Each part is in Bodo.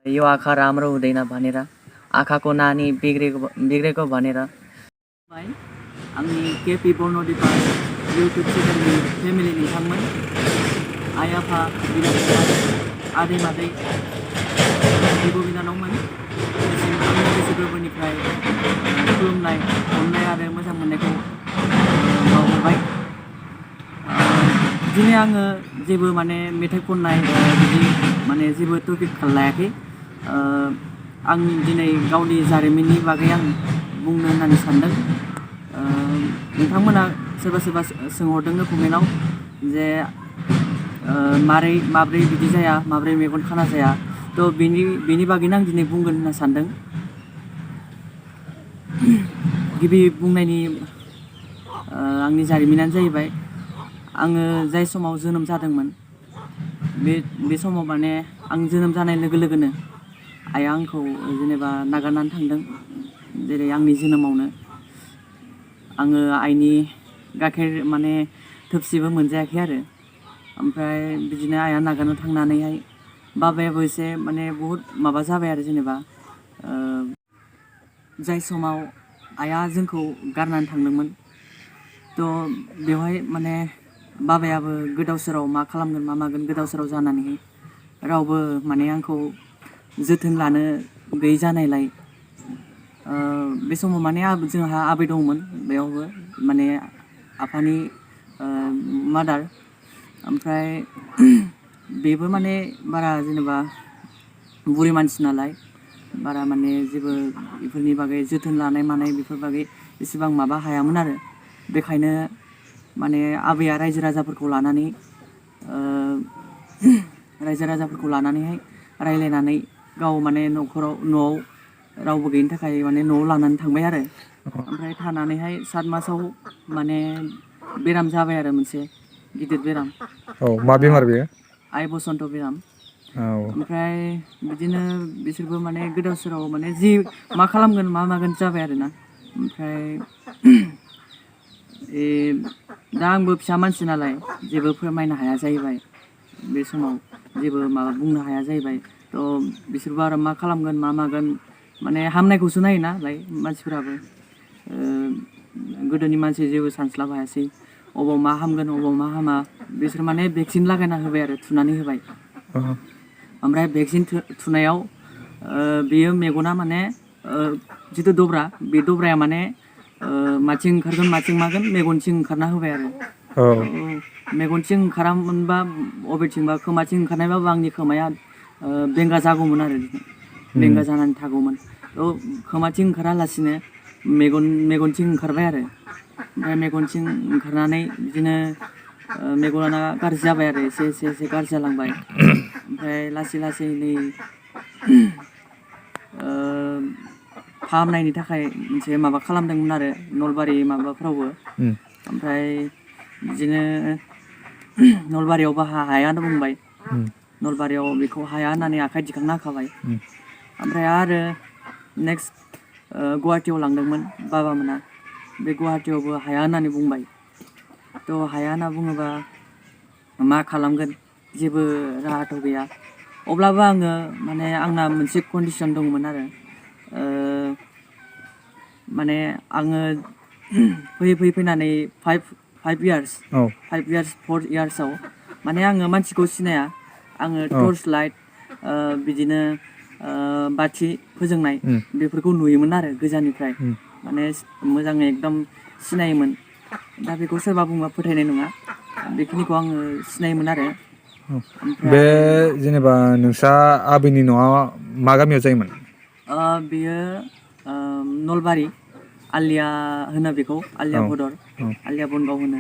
यो आँखा राम्रो हुँदैन भनेर, आँखाको नानी बिग्रेको भनेर आंनि केपि बर्नदीपा युट्युब चेनेलनि फेमिलि नोंथांमोन, आइ आफा, बिदा फंबाय, आदै मादै, बिब' बिनानावमोन, आंनि गोसो गोरबोनिफ्राय खुलुमनाय, अननाय आरो मोजां मोननायखौ बावहरबाय। दिनै आङो जेबो माने मेथाइ खननाय बिदि माने जेबो टपिक लायाखै। आं दिनै गावनि जारिमिननि बागै आं बुंनो होननानै सानदों। नोंथांमोना सोरबा सोंहरदों कमेन्टआव जे माब्रै बिदि जाया, माब्रै मेगन खाना जाया, थ' बेनि बागैनो आं दिनै बुंगोन होनना सानदों। गिबि बुंनायनि आंनि जारिमिनानो जाहैबाय, आङो जाय समाव जोनोम जादोंमोन बे समाव माने आं जोनोम जानाय लोगो लोगोनो आइया आंखौ जेनेबा नागारनानै थांदों। जेरै आंनि जोनोमावनो आङो आइनि गाइखेर माने थोबसेबो मोनजायाखै आरो। ओमफ्राय बिदिनो आइया नागारना थांनानैहाय बाबायाबो एसे माने बहुद माबा जाबाय आरो जेनेबा जाय समाव आइया जोंखौ गारनानै थांदोंमोन, थ' बेवहाय माने बाबायाबो गोदाव सोराव मा खालामगोन मा मागोन गोदाव सोराव जानानै रावबो माने आंखौ जोथोन लानो गैयै जानायलाय बे समाव माने जोंहा आबै दंमोन बेयावबो, माने आफानि मादार। ओमफ्राय बेबो माने बारा जेनेबा बुरि मानसि नालाय बारा माने जेबो बेफोरनि बागै जोथोन लानाय मानाय बेफोर बागै एसेबां माबा हायामोन आरो। बेखायनो माने आबैया रायजो राजाफोरखौ लानानैहाय रायलायनानै गाव माने न'आव रावबो गैयिनि थाखाय माने न'आव लानानै थांबाय आरो। ओमफ्राय थानानैहाय 7 मासाव माने बेराम जाबाय आरो मोनसे गिदिर बेराम। मा बेमार बेयो? आइ बसन्त बेराम। ओमफ्राय बिदिनो बिसोरबो माने गोदाव सोराव माने मा खालामगोन मा मागोन जाबाय आरोना। ओमफ्राय दा आंबो फिसा मानसि नालाय जेबो फोरमायनो हाया जाहैबाय। बे समाव जेबो माबा बुंनो हाया जाहैबाय। थ' बिसोरबो आरो मा खालामगोन मा मागोन माने हामनायखौसो नायो नालाय मानसिफोराबो। गोदोनि मानसि जेबो सानस्लाब हायासै अबाव मा हामगोन अबाव मा हामा। बिसोर माने भेक्सिन लागायना होबाय आरो थुनानै होबाय। ओमफ्राय भेक्सिन थुनायाव बेयो मेगना माने जिथु दब्रा, बे दब्राया माने माथिं ओंखारगोन माथिं मागोन मेगनथिं ओंखारना होबाय आरो। मेगनथिं ओंखारामोनबा बबेथिंबा खोमाथिं ओंखारनायबाबो आंनि खोमाया बेंगा जागौमोन आरो, बेंगा जानानै थागौमोन। थ' खोमाथिं ओंखारालासिनो मेगनथिं ओंखारबाय आरो। ओमफ्राय मेगनथिं ओंखारनानै बिदिनो मेगना गाज्रि जाबाय आरो एसे गाज्रि जालांबाय। ओमफ्राय लासै फाहामनायनि थाखाय मोनसे माबा खालामदोंमोन आरो नलबारि माबाफ्रावबो। ओमफ्राय बिदिनो नलबारियावबो हायानो बुंबाय। नलबारियाव बेखौ हाया होननानै आखाइ दिखांना होखाबाय। ओमफ्राय आरो नेक्स्ट गुवाहाटियाव लांदोंमोन बाबामोना। बे गुवाहाटियावबो हाया होननानै बुंबाय। थ' हाया होनना बुङोबा मा खालामगोन जेबो राहाथ' गैया। अब्लाबो आङो माने आंना मोनसे कन्डिसन दंमोन आरो। माने आङो फैनानै 4 इयार्सआव माने आङो मानसिखौ सिनाया। आङो टर्च लाइट बिदिनो बाथि फोजोंनाय बेफोरखौ नुयोमोन आरो गोजाननिफ्राय। माने मोजाङै एकदम सिनायोमोन। दा बेखौ सोरबा बुंबा फोथायनाय नङा, बेखिनिखौ आङो सिनायोमोन आरो। बे जेनेबा नोंस्रा आबैनि न'आ मा गामियाव जायोमोन? बेयो नलबारि आलिया होनो बेखौ, आलिया भदर, आलिया बनगाव होनो।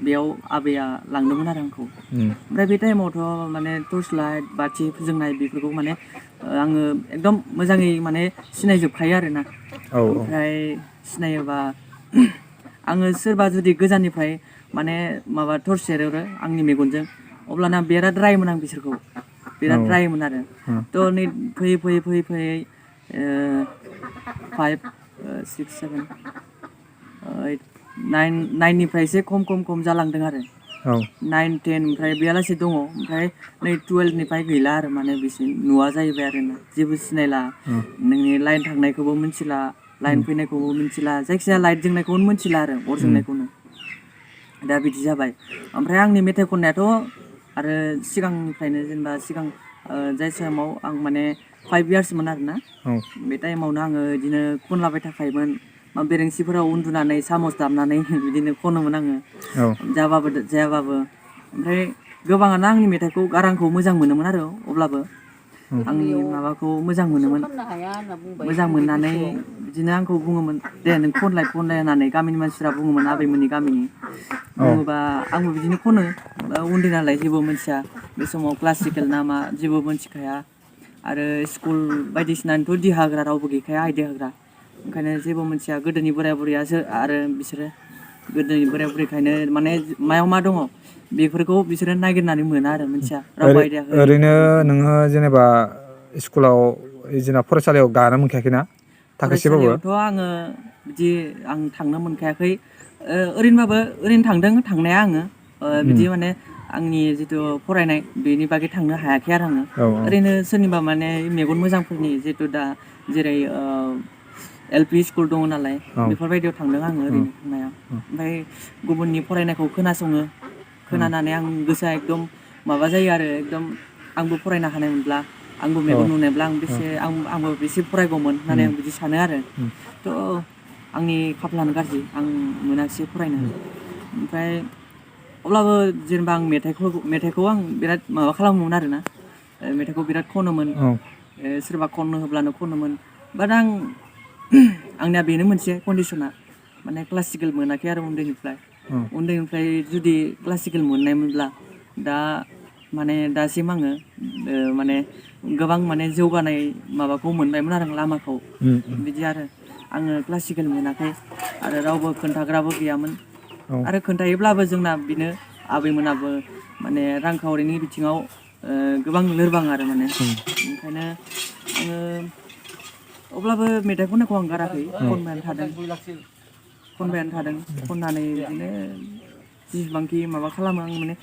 बेयाव आबैया लांदोंमोन आरो आंखौ। ओमफ्राय बे टाइमावथ' माने टर्च लाइट बाथि फोजोंनाय बेफोरखौ माने आङो एकदम मोजाङै माने सिनायजोबखायो आरोना। ओमफ्राय सिनायोबा आङो सोरबा जुदि गोजाननिफ्राय माने माबा टर्च सेरहरो आंनि मेगनजों, अब्लाना बिराद रायोमोन आं बिसोरखौ, बिराद रायोमोन आरो। थ' नै फैयै 5, 6, 7, 8, 9 निफ्राय एसे खम जालांदों आरो। औ 9 10 ओमफ्राय बेयालासे दङ ओमफ्राय नै 12 निफ्राय गैला आरो माने बिसोर नुवा जाहैबाय आरोना जेबो सिनायला नोंनि लाइन थांनायखौबो मिथिला लाइन फैनायखौबो मिथिला जायखिजाया लाइट जोंनायखौनो मिथिला आरो अर जोंनायखौनो दा बिदि जाबाय ओमफ्राय आंनि मेथाइ खननायाथ' आरो सिगांनिफ्रायनो जेनेबा सिगां जाय समाव आं माने 5 इयार्समोन आरोना बे टाइमावनो आङो बिदिनो खनलाबाय थाखायोमोन बेरेंसिफोराव उन्दुनानै सामस दामनानै बिदिनो खनोमोन आङो जाबाबो जायाबाबो ओमफ्राय गोबाङानो आंनि मेथाइखौ गारांखौ मोजां मोनोमोन आरो अब्लाबो आंनि माबाखौ मोजां मोनोमोन मोजां मोननानै बिदिनो आंखौ बुङोमोन दे नों खनलाय होननानै गामिनि मानसिफ्रा बुङोमोन आबैमोननि गामिनि बुङोबा आंबो बिदिनो खनो उन्दै नालाय जेबो मिथिया बे समाव क्लासिकेल ना मा जेबो मिथिखाया आरो स्कुल बायदिसिनानिथ' दिहा होग्रा रावबो गैखाया आइडिया होग्रा ओंखायनो जेबो मिथिया गोदोनि बोराय बुरैयासो आरो बिसोरो गोदोनि बोराय बुरैखायनो माने मायाव मा दङ बेफोरखौ बिसोरो नागिरनानै मोना आरो मिथिया रावबो आइडिया होयो ओरैनो नोङो जेनेबा स्कुलाव जेनेबा फरायसालियाव गानो मोनखायाखैना थाखोसेबाबो फरायसालियावथ' आङो बिदि आं थांनो मोनखायाखै ओरैनोबाबो ओरैनो थांदों थांनाया आङो बिदि माने आंनि जिथु फरायनाय बेनि बागै थांनो हायाखै आरो आङो ओरैनो सोरनिबा माने मेगन मोजांफोरनि जितु दा जेरै LP स्कुल दङ नालाय बेफोरबायदियाव थांदों आङो ओरैनो थांनाया ओमफ्राय गुबुननि फरायनायखौ खोनासङो खोनानानै आं गोसोआ एकदम माबा जायो आरो एकदम आंबो फरायनो हानायमोनब्ला आंबो मेगन नुनायब्ला आंबो बेसे फरायगौमोन होननानै आं बिदि सानो आरो थ' आंनि खाफालानो गाज्रि आं मोनाखिसै फरायनो ओमफ्राय अब्लाबो जेनेबा आं मेथाइखौ आं बिराद माबा खालामोमोन आरोना मेथाइखौ बिराद खनोमोन सोरबा खननो होब्लानो खनोमोन बाट आंनिया बेनो मोनसे कन्डिसना माने क्लासिकेल मोनाखै आरो उन्दैनिफ्राय जुदि क्लासिकेल मोननायमोनब्ला दा माने दासिम आङो माने गोबां माने जौगानाय माबाखौ मोनबायमोन आरो लामाखौ बिदि आरो आङो क्लासिकेल मोनाखै आरो रावबो खोन्थाग्राबो गैयामोन आरो खोन्थायोब्लाबो जोंना बेनो आबैमोनाबो माने रांखावरिनि बिथिङाव गोबां लोरबां आरो माने ओंखायनो आङो अब्लाबो मेथाइ खननायखौ आं गाराखै खनबायानो थादों खननानै बिदिनो जेसेबांखि माबा खालामो आं माने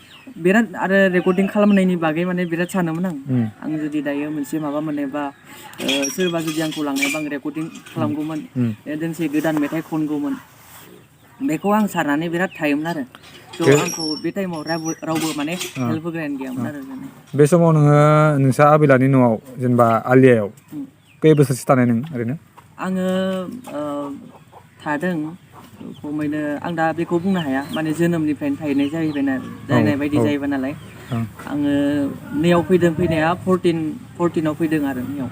बिराद आरो रेकर्डिं खालामनायनि बागै माने बिराद सानोमोन आं जुदि दायो मोनसे माबा मोनोबा सोरबा जुदि आंखौ लांनायबा आं रेकर्डिं खालामगौमोन दोंसे गोदान मेथाइ खनगौमोन बेखौ आं साननानै बिराद थायोमोन आरो थ' आंखौ बे टाइमाव रावबो माने हेल्प होग्रायानो गैयामोन आरो बे समाव नोङो नोंसा आबैलानि न'आव जेनेबा आलियायाव खै बोसोरसो थानाय नों ओरैनो आङो थादों खमैनो आं दा बेखौ बुंनो हाया माने जोनोमनिफ्रायनो थाहैनाय जाहैनाय बायदि जाहैबाय नालाय आङो नैयाव फैनाया 14आव फैदों आरो नैयाव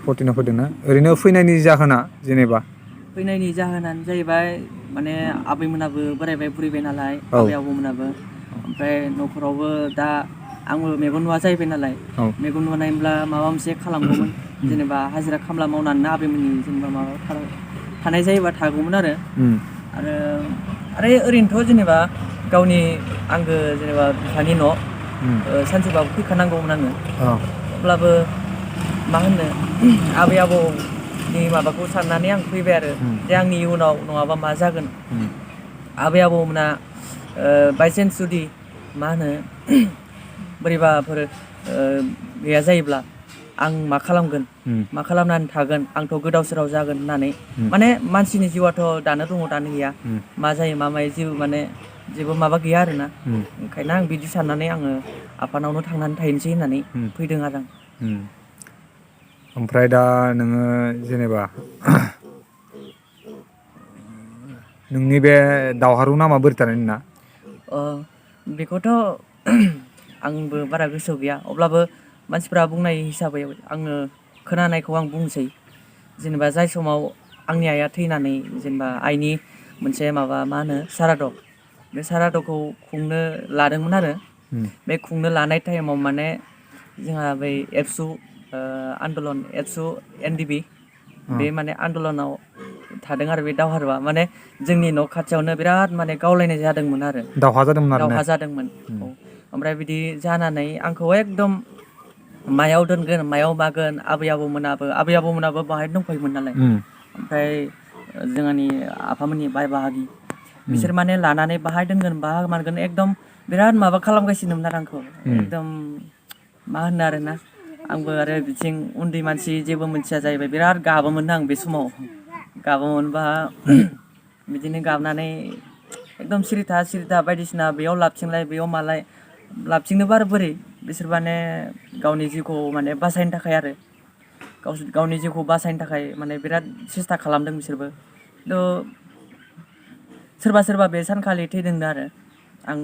14आव फैदोंना ओरैनो फैनायनि जाहोना जेनेबा फैनायनि जाहोनानो जाहैबाय माने आबैमोनाबो बोरायबाय बुरैबाय नालाय आबै आबौमोनाबो ओमफ्राय न'खरावबो दा आंबो मेगन नुवा जाहैबाय नालाय मेगन नुवानायमोनब्ला माबा मोनसे खालामगौमोन जेनेबा हाजिरा खामला मावनानै आबैमोननि जेनेबा माबा थानाय जायोबा थागौमोन आरो ओरैनोथ' जेनेबा गावनि आंगो जेनेबा बिफानि न' सानसेबाबो फैखानांगौमोन आङो अब्लाबो मा होनो आबै आबौनि माबाखौ साननानै आं फैबाय आरो जे आंनि इयुनाव नङाबा मा जागोन आबै आबौमोना बायसान्स जुदि मा होनो बोरैबाफोर गैया जायोब्ला आं मा खालामगोन मा खालामनानै थागोन आंथ' गोदाव सोराव जागोन होननानै माने मानसिनि जिउआथ' दानो दङ दानो गैया मा जायो मा मायो जेबो माबा गैया आरोना ओंखायनो आं बिदि साननानै आङो आफानावनो थांनानै थाहैनोसै होननानै फैदों आरो आं ओमफ्राय दा नोङो जेनेबा नोंनि बे दावहारु नामा बोरै थानाय नोंना बेखौथ' आंबो बारा गोसोआव गैया अब्लाबो मानसिफ्रा बुंनाय हिसाबै आङो खोनानायखौ आं बुंसै जेनेबा जाय समाव आंनि आइया थैनानै जेनेबा आइनि मोनसे माबा मा होनो साराद' बे साराद'खौ खुंनो लादोंमोन आरो बे खुंनो लानाय टाइमाव माने जोंहा बै एबसु आन्दलन एबसु NDP बे माने आन्दलनाव थादों आरो बे दावहारुआ माने जोंनि न' खाथियावनो बिराद माने गावलायनाय जादोंमोन आरो दावहा जादोंमोन ओमफ्राय बिदि जानानै आंखौ एकदम मायाव दोनगोन मायाव मागोन आबै आबौमोनाबो बाहाय दंफैयोमोन नालाय ओमफ्राय जोंहानि आफामोननि बाय बाहागि बिसोर माने लानानै बाहाय दोनगोन बाहा मानगोन एकदम बिराद माबा खालामगासिनोमोन आरो आंखौ एकदम मा होनो आरोना आंबो आरो बिथिं उन्दै मानसि जेबो मोनथिया जाहैबाय बिराद गाबोमोन आं बे समाव गाबोमोनबा बिदिनो गाबनानै एकदम सिरिथा बायदिसिना बेयाव लाबथिंलाय बेयाव मालाय लाबथिंनोबो आरो बोरै बिसोर माने गावनि जिउखौ माने बासायनो थाखाय आरो गावनि जिउखौ बासायनो थाखाय माने बिराद सेस्था खालामदों बिसोरबो सोरबा बे सानखालि थैदोंनो आरो आं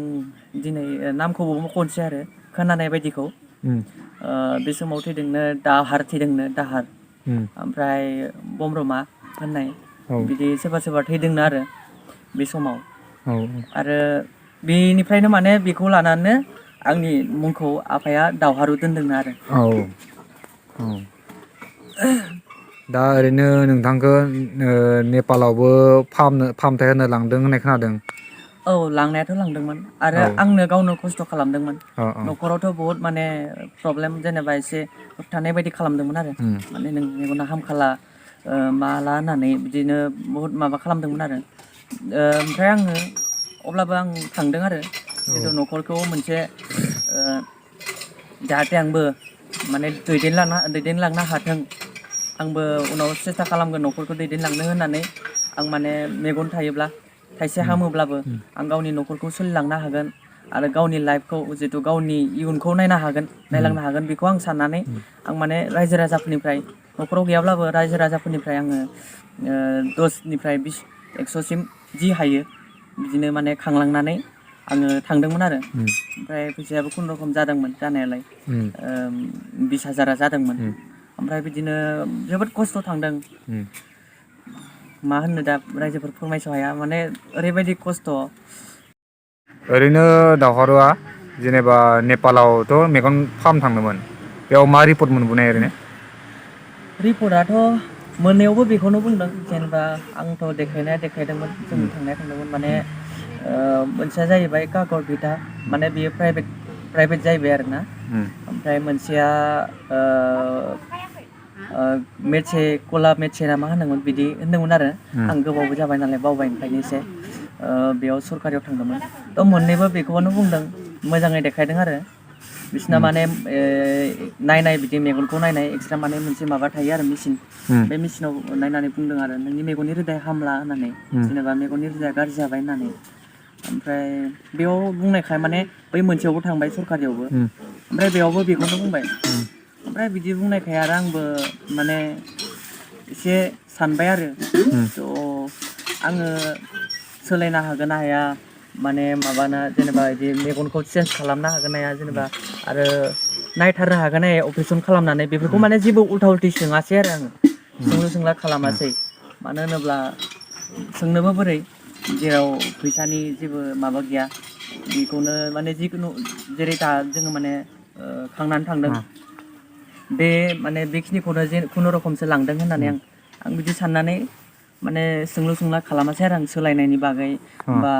दिनै नामखौबो मख'नोसै आरो खोनानाय बायदिखौ बे समाव थैदोंनो दाहार थैदोंनो दाहार ओमफ्राय बमब्रमा होननाय बिदि सोरबा थैदोंनो आरो बे समाव आरो बेनिफ्रायनो माने बेखौ लानानै आंनि मुंखौ आफाया दावहारु दोनदोंनो आरो दा ओरैनो नोंथांखौ नेपालावबो फाहामथाय होनो लांदों होननाय खोनादों औ लांनायाथ' लांदोंमोन आरो आंनो गावनो खस्थ' खालामदोंमोन न'खरावथ' बहुद माने प्रब्लेम जेनेबा एसे होबथानाय बायदि खालामदोंमोन आरो माने नों मेगना हामखाला माला होननानै बिदिनो बहुद माबा खालामदोंमोन आरो ओमफ्राय आङो अब्लाबो आं थांदों आरो जिहेथु न'खरखौ मोनसे जाहाथे आंबो माने दैदेनलांनो हाथों आंबो उनाव सेस्था खालामगोन न'खरखौ दैदेनलांनो होननानै आं माने मेगन थायोब्ला थाइसे हामोब्लाबो आं गावनि न'खरखौ सोलिलांनो हागोन आरो गावनि लाइफखौ जितु गावनि इयुनखौ नायलांनो हागोन बेखौ आं साननानै आं माने रायजो राजाफोरनिफ्राय न'खराव गैयाब्लाबो रायजो राजाफोरनिफ्राय आङो 10निफ्राय 100सिम जि हायो बिदिनो माने खांलांनानै आङो थांदोंमोन आरो ओमफ्राय फैसायाबो खुनुरुखुम जादोंमोन जानायालाय 20,000 जादोंमोन ओमफ्राय बिदिनो जोबोद खस्थ' थांदों मा होननो दा रायजोफोर फोरमायस' हाया माने ओरैबायदि खस्थ' ओरैनो दावहारुआ जेनेबा नेपालावथ' मेगन फाहाम थांदोंमोन बेयाव मा रिपर्ट मोनबोनाय ओरैनो रिपर्टआथ' मोननायावबो बेखौनो बुंदों जेनेबा आंथ' देखायदोंमोन जों थांदोंमोन माने मोनसेया जाहैबाय काकर भिटा माने बेयो प्राइभेट जाहैबाय आरोना ओमफ्राय मोनसेया मेटसे ना मा होनदोंमोन बिदि होनदोंमोन आरो आं गोबावबो जाबाय नालाय बावबाय ओंखायनो एसे बेयाव सरकारियाव थांदोंमोन थ' मोननैबो बेखौनो बुंदों मोजाङै देखायदों आरो बिसिना माने नायनाय बिदि मेगनखौ नायनाय एक्सट्रा माने मोनसे माबा थायो आरो मेचिन बे मेचिनाव नायनानै बुंदों आरो नोंनि मेगननि रोदाया हामला होननानै जेनेबा मेगननि रोदाया गाज्रि जाबाय होननानै ओमफ्राय बेयाव बुंनायखाय माने बै मोनसेयावबो थांबाय सरकारियावबो ओमफ्राय बेयावबो बेखौनो बुंबाय ओमफ्राय बिदि बुंनायखाय आरो आंबो माने एसे सानबाय आरो थ' आङो सोलायनो हागोन ना हाया माने माबाना जेनेबा बिदि मेगनखौ चेन्ज खालामनो हागोन ना हाया जेनेबा आरो नायथारनो हागोन ना हाया अपारेसन खालामनानै बेफोरखौ माने जेबो उल्था उल्थि सोङासै आरो आङो सोंला खालामासै मानो होनोब्ला सोंनोबो बोरै जेराव फैसानि जेबो माबा गैया बेखौनो माने जिखुनु जेरै दा जोङो माने खांनानै थांदों बे माने बेखिनिखौनो खुनुरुखुमसो लांदों होननानै आं बिदि साननानै माने सोंला खालामासै आरो आं सोलायनायनि बागै बा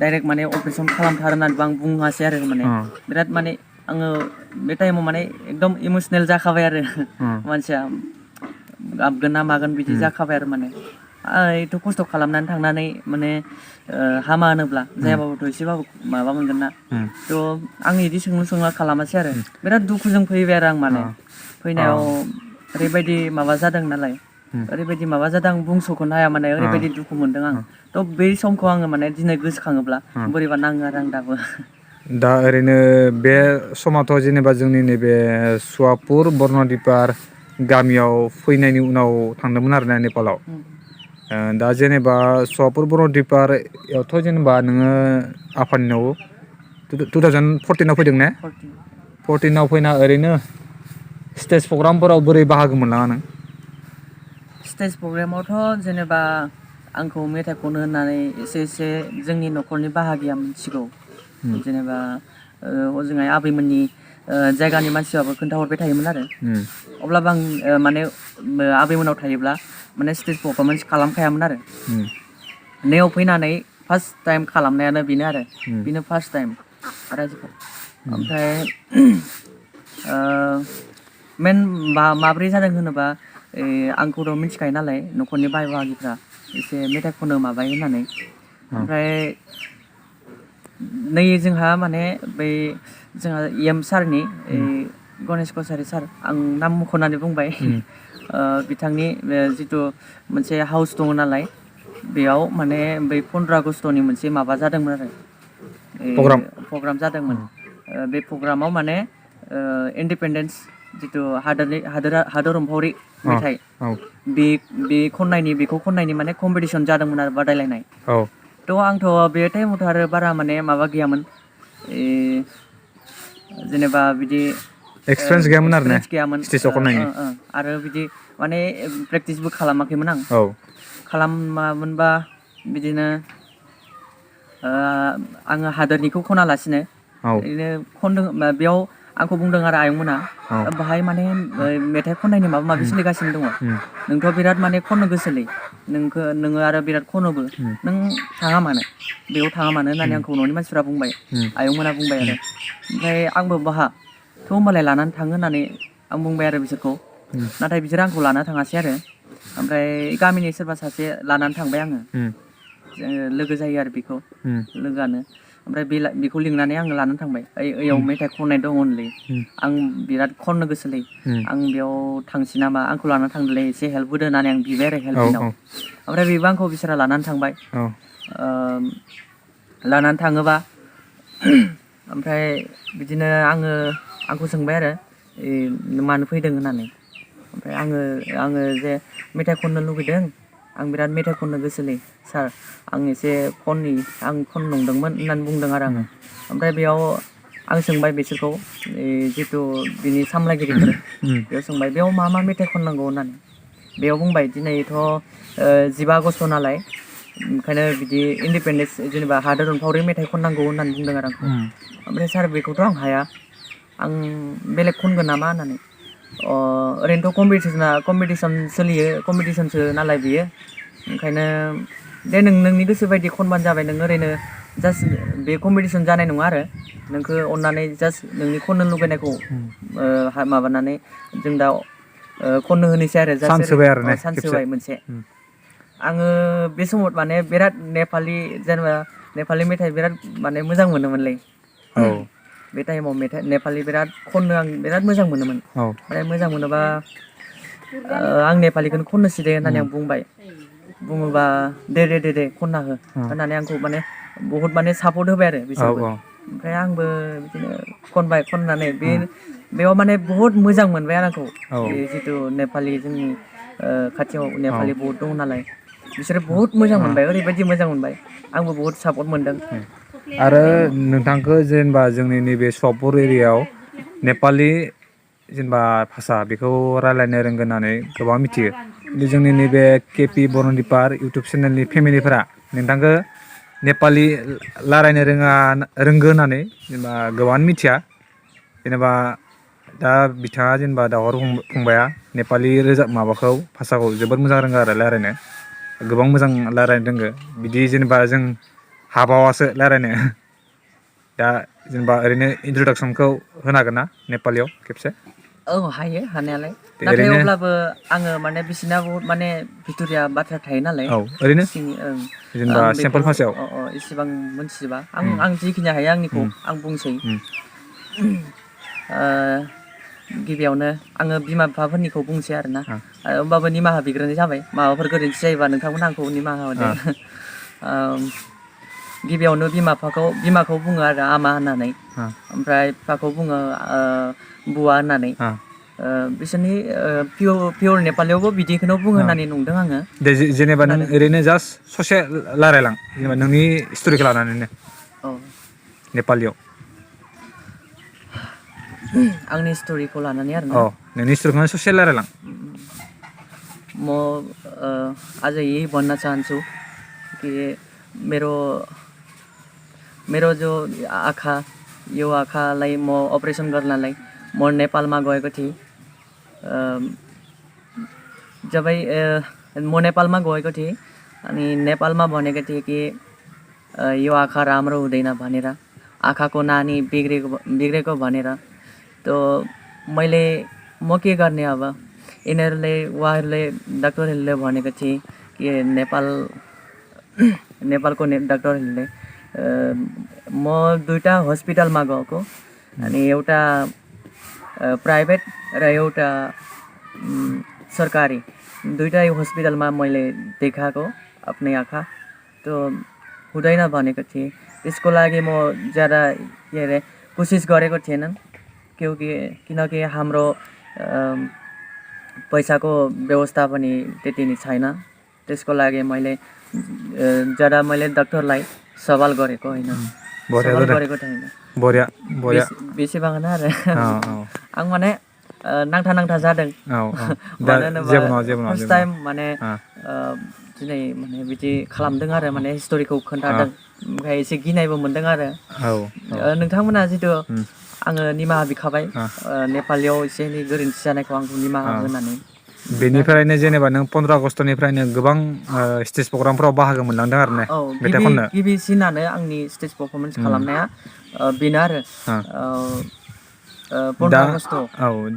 डाइरेक्ट माने अपारेसन खालामथार होननानैबो आं बुङासै आरो माने बिराद माने आङो बे टाइमाव माने एकदम इमसनेल जाखाबाय आरो मानसिया गाबगोन ना मागोन बिदि जाखाबाय आरो माने एथ' खस्थ' खालामनानै थांनानै माने हामा होनोब्ला जायाबाबोथ' एसेबाबो माबा मोनगोन ना थ' आं बिदि सोंला खालामासै आरो बिराद दुखुजों फैबाय आरो आं माने फैनायाव ओरैबायदि माबा जादों नालाय ओरैबायदि माबा जादों आं बुंस'खौनो हाया माने ओरैबायदि दुखु मोनदों आं थ' बै समखौ आङो माने दिनै गोसोखाङोब्ला बोरैबा नाङो आरो आं दाबो दा ओरैनो बे समावथ' जेनेबा जोंनि नैबे सुवापुर बर्नदिपार गामियाव फैनायनि उनाव थांदोंमोन आरोना नेपालाव दा जेनेबा सुवापुर बर्नदिपारावथ' जेनेबा नोङो आफानिनाव 2014आव फैदों ने 14आव फैना ओरैनो स्टेज प्रग्रामफोराव बोरै बाहागो मोनलाङा नों स्टेज प्रग्रामावथ' जेनेबा आंखौ मेथाइ खनो होननानै एसे जोंनि न'खरनि बाहागिया मिथिगौ जेनेबा हजोंहाय आबैमोननि जायगानि मानसियाबो खोन्थाहरबाय थायोमोन आरो अब्लाबो आं माने आबैमोनाव थायोब्ला माने स्टेज पारफरमेन्स खालामखायामोन आरो नैयाव फैनानै फार्स्ट टाइम खालामनायानो बेनो आरो बेनो फार्स्ट टाइम ओमफ्राय मेन माब्रै जादों होनोबा आंखौथ' मिथिखायो नालाय न'खरनि बाय बाहागिफ्रा एसे मेथाइ खनो माबायो होननानै ओमफ्राय नै जोंहा माने बै जोंहा एम सारनि गणेश कसारि सार आं नाम मख'नानै बुंबाय बिथांनि जिथु मोनसे हाउस दङ नालाय बेयाव माने बै 15 आगस्टनि मोनसे माबा जादोंमोन आरो प्रग्राम जादोंमोन बे प्रग्रामाव माने इन्डिपेन्डेन्स जिथु हादर अनफावरि मेथाइ बे बेखौ खननायनि माने कम्पिटिसन जादोंमोन आरो बादायलायनाय थ' आंथ' बे टाइमावथ' आरो बारा माने माबा गैयामोन जेनेबा बिदि एक्सपिरियेन्स गैयामोन आरो गैयामोन स्टेजाव खननायनि आरो बिदि माने प्रेक्टिसबो खालामाखैमोन आं खालामामोनबा बिदिनो आङो हादोरनिखौ खनालासिनो ओरैनो खनदों बेयाव आंखौ बुंदों आरो आयंमोना बाहाय माने मेथाइ खननायनि माबा माबि सोलिगासिनो दङ नोंथ' बिराद माने खननो गोसोलै नोङो आरो बिराद खनोबो नों थाङा मानो बेयाव थाङा मानो होननानै आंखौ न'नि मानसिफ्रा बुंबाय आयंमोना बुंबाय आरो ओमफ्राय आंबो बाहा थ' होमबालाय लानानै थाङो होननानै आं बुंबाय आरो बिसोरखौ नाथाय बिसोर आंखौ लाना थाङासै आरो ओमफ्राय गामिनि सोरबा सासे लानानै थांबाय आङो लोगो जायो आरो बेखौ लोगोआनो ओमफ्राय बेखौ लिंनानै आङो लानानै थांबाय ओइयाव मेथाइ खननाय दङ होनलै आं बिराद खननो गोसोलै आं बेयाव थांसै नामा आंखौ लानानै थांदोलै एसे हेल्प होदो होननानै आं बिबाय आरो हेल्प बिनाव ओमफ्राय बेबो आंखौ बिसोरा लानानै थांबाय लानानै थाङोबा ओमफ्राय बिदिनो आंखौ सोंबाय आरो मानो फैदों होननानै ओमफ्राय आङो जे मेथाइ खननो लुगैदों आं बिराद मेथाइ खननो गोसोलै सार आं एसे आं खन नंदोंमोन होननानै बुंदों आरो आङो ओमफ्राय बेयाव आं सोंबाय बिसोरखौ जिथु बिनि सामलायगिरिफोर बेयाव सोंबाय बेयाव मा मेथाइ खननांगौ होननानै बेयाव बुंबाय दिनैथ' 15 आगस्ट नालाय ओंखायनो बिदि इन्डिपेन्डेन्स जेनेबा हादोर अनफावरि मेथाइ खननांगौ होननानै बुंदों आरो आंखौ ओमफ्राय सार बेखौथ' आं हाया आं बेलेग खनगोन नामा होननानै ओरैनोथ' कम्पिटिसन सोलियो कम्पिटिसनसो नालाय बियो ओंखायनो दे नोंनि गोसो बायदि खनबानो जाबाय नों ओरैनो जास्ट बे कम्पिटिसन जानाय नङा आरो नोंखौ अननानै जास्ट नोंनि खननो लुगैनायखौ माबानानै जों दा खननो होनोसै आरो चान्स होबाय आरो चान्स होबाय मोनसे आङो बे समाव माने बिराद नेपालि मेथाइ बिराद माने मोजां मोनोमोनलै बे टाइमाव नेपालि बिराद खननो आं बिराद मोजां मोनोमोन ओमफ्राय मोजां मोनोबा आं नेपालिखौनो खननोसै दे होननानै आं बुङोबा दे खनना हो होननानै आंखौ माने बहुद माने सापर्ट होबाय आरो बिसोरबो ओमफ्राय आंबो बिदिनो खननानै बेयाव माने बहुद मोजां मोनबाय आरो आंखौ जिथु नेपालि जोंनि खाथियाव नेपालि बहुत दङ नालाय बिसोरो बहुत मोजां मोनबाय ओरैबायदि मोजां मोनबाय आंबो बहुत सापर्ट मोनदों आरो नोंथांखौ जेनेबा जोंनि नैबे सपुर एरियायाव नेपालि जेनेबा भाषा बेखौ रायज्लायनो रोंगोन होननानै गोबां मिथियो जोंनि नैबे केपि बरनदिपार इउटुब चेनेलनि फेमिलिफोरा नोंथांखौ नेपालि रायज्लायनो रोंगो होननानै जेनेबा गोबाङानो मिथिया जेनेबा दा बिथाङा जेनेबा दावहार फंबाया नेपालि माबाखौ भाषाखौ जोबोद मोजां रोङो आरो रायज्लायनो गोबां मोजां रायज्लायनो रोंगो बिदि जेनेबा जों हाबावासो रायज्लायनो दा जेनेबा ओरैनो इन्ट्रडाक्सनखौ होनो हागोन ना नेपालियाव खेबसे हायो हानायालाय नाथाय अब्लाबो आङो माने बिसिना बहुत माने भिट'रिया बाथ्रा थायो नालाय ओरैनो जेनेबा सिम्पोल भाषायाव इसेबां मोनथिजोबा आं जिखिनि हायो आंनिखौ आं बुंसै गिबियावनो आङो बिमा बिफाफोरनिखौ बुंसै आरोना होमबाबो निमाहा बिग्रोनाय जाबाय माबाफोर गोरोन्थि जायोबा नोंथांमोन आंखौ निमाहा होदो गिबियावनो बिमाखौ बुङो आरो आमा होननानै ओमफ्राय बिफाखौ बुङो बुवा होननानै बिसोरनि पियर नेपालियावबो बिदिखौनो बुङो होननानै नंदों आङो दे जेनेबा नों ओरैनो जास्ट ससे रायलायलां जेनेबा नोंनि स्ट'रिखौ लानानैनो नेपालियाव आंनि स्ट'रिखौ लानानै आरोना नोंनि स्ट'रिखौनो ससे रायलायलां म आज यही भन्न चाहन्छु कि मेरो जो यो आँखालाई म अपरेसन गर्नलाई म नेपालमा गएको थिएँ जबै म नेपालमा गएको थिएँ अनि नेपालमा भनेको थिएँ कि यो आँखा राम्रो हुँदैन भनेर आँखाको नानी बिग्रेको भनेर त म के गर्ने अब उहाँहरूले डाक्टरहरूले भनेको थिए कि नेपालको डाक्टरहरूले म दुईटा हस्पिटलमा गएको अनि एउटा प्राइभेट र एउटा सरकारी दुईटै हस्पिटलमा मैले देखाएको आफ्नै आँखा त्यो हुँदैन भनेको थिएँ त्यसको लागि म ज्यादा के अरे कोसिस गरेको थिएन किनकि हाम्रो पैसाको व्यवस्था पनि त्यति नै छैन त्यसको लागि मैले डाक्टरलाई सवाल गरेको होइन सवाल गरेको थिएन बरिया बरिया बेसेबां आरो आं माने नांथा जादों फार्स्ट टाइम माने दिनै माने बिदि खालामदों आरो माने हिस्टरिखौ खोन्थादों ओमफ्राय एसे गिनायबो मोनदों आरो नोंथांमोना जितु आङो निमाहा बिखाबाय नेपालियाव एसे एनै गोरोन्थि जानायखौ आंखौ निमाहा होनानै बेनिफ्रायनो जेनेबा नों 15 आगस्टनिफ्रायनो गोबां स्टेज प्रग्रामफोराव बाहागो मोनलांदों आरो ने मेथाइ खननो गिबिसिनानो आंनि स्टेज पारफरमेन्स खालामनाया बेनो आरो 15 आगस्ट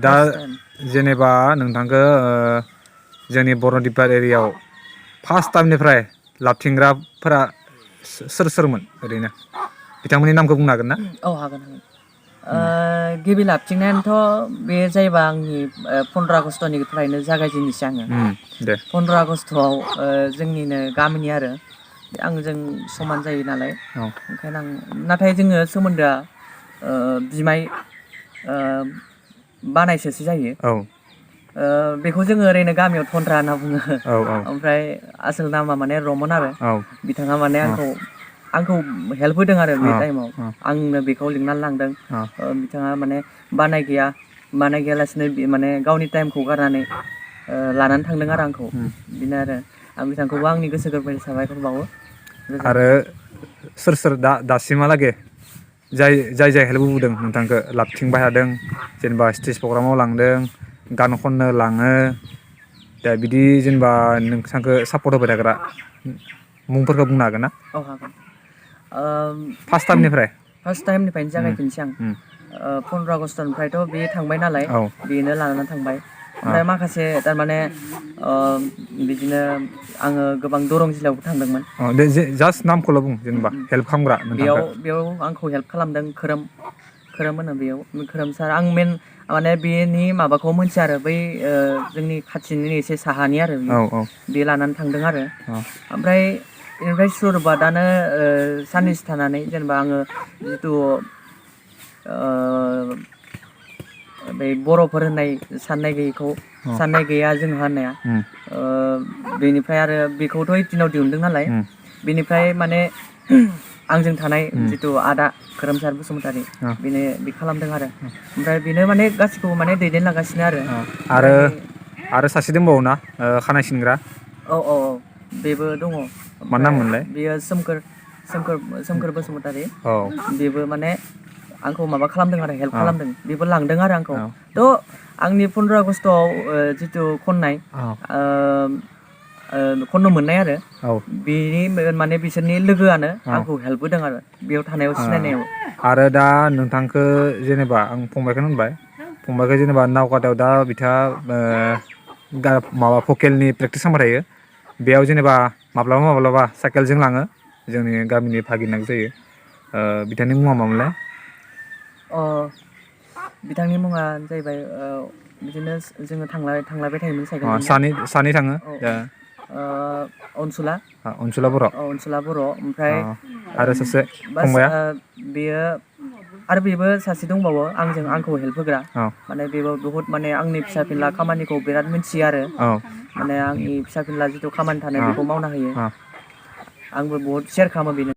दा जेनेबा नोंथांखौ जोंनि बरनदिपार एरियायाव फार्स्ट टाइमनिफ्राय लाबथिंग्राफोरा सोरमोन ओरैनो बिथांमोननि नामखौ बुंनो हागोन ना? औ हागोन गिबि लाबथिंनायानोथ' बे जाहैबा आंनि 15 आगस्टनिफ्रायनो जागायजेननोसै आङो 15 आगस्टआव जोंनिनो गामिनि आरो आंजों समान जायो नालाय ओंखायनो नाथाय जोङो सोमोन्दोआ बिमाय बानायसोसो जायो बेखौ जोङो ओरैनो गामियाव थन्द्रा होनना बुङो ओमफ्राय आसोल नामा माने रमन आरो बिथाङा माने आंखौ हेल्प होदों आरो बे टाइमाव आंनो बेखौ लिंनानै लांदों बिथाङा माने बानाय गैयालासिनो माने गावनि टाइमखौ गारनानै लानानै थांदों आरो आंखौ बिनो आरो आं बिथांखौबो आंनि गोसो गोरबोनिफ्राय साबायखर बावो आरो सोर दासिमहालागै जाय हेल्प होबोदों नोंथांखौ लाबथिंबाय थादों जेनेबा स्टेज प्रग्रामाव लांदों गान खननो लाङो दा बिदि जेनेबा नोंथांखौ सापर्ट होबाय थाग्रा मुंफोरखौ बुंनो हागोन ना? औ हागोन फार्स्ट टाइमनिफ्रायनो जागायफिनसै आं 15 आगस्टनिफ्रायथ' बे थांबाय नालाय बेनो लानानै थांबाय ओमफ्राय माखासे थारमाने बिदिनो आङो गोबां दरं जिल्लायावबो थांदोंमोन जास्ट नामखौल' बुं जेनेबा हेल्प खालामग्रा बेयाव आंखौ हेल्प खालामदों खोरोम होनो बेयाव खोरोम सार आं मेन माने बेनि माबाखौ मोनथिया आरो बै जोंनि खाथिनि एसे साहानि आरो बे लानानै थांदों आरो ओमफ्राय बेनिफ्राय सुरबादानो साननैसो थानानै जेनेबा आङो जितु बै बर'फोर होननाय साननाय गैया जोंहा होननाया बेनिफ्राय आरो बेखौथ' 18 आव दिहुनदों नालाय बेनिफ्राय माने आंजों थानाय जितु आदा खोरोमसार बसुमतारी बेनो बे खालामदों आरो ओमफ्राय बेनो माने गासिखौबो माने दैदेनलांगासिनो आरो सासे दंबावो ना खानाय सिनग्रा औ बेबो दङ मा नाम मोनलाय बेयो सोमखोर बसुमतारी बेबो माने आंखौ माबा खालामदों आरो हेल्प खालामदों बेबो लांदों आरो आंखौ थ' आंनि 15 आगस्टआव जितु खननाय खननो मोननाय आरो बेनि माने बिसोरनि लोगोआनो आंखौ हेल्प होदों आरो बेयाव थानायाव सिनायनायाव आरो दा नोंथांखौ जेनेबा आं फंबायखौनो होनबाय फंबायखौ जेनेबा नावकाटायाव दा बिथाङा माबा भकेलनि प्रेक्टिस खालामबाय थायो बेयाव जेनेबा माब्लाबा साइकेलजों लाङो जोंनि गामिनि भागिनाक जायो बिथांनि मुङा मामोनलाय बिथांनि मुङा जाहैबाय बिदिनो जोङो थांलायबाय थायोमोन साइकेलजों सानै थाङो अनसुला बर' ओमफ्राय आरो सासे फंबाया बेबो सासे दंबावो आंखौ हेल्प होग्रा माने बेबो बहुत माने आंनि फिसा फिनला खामानिखौ बिराद मिन्थियो आरो माने आंनि फिसा फिनला जिथु खामानि थानाय बेखौ मावना होयो आंबो बहुत शेयार खालामो बेनो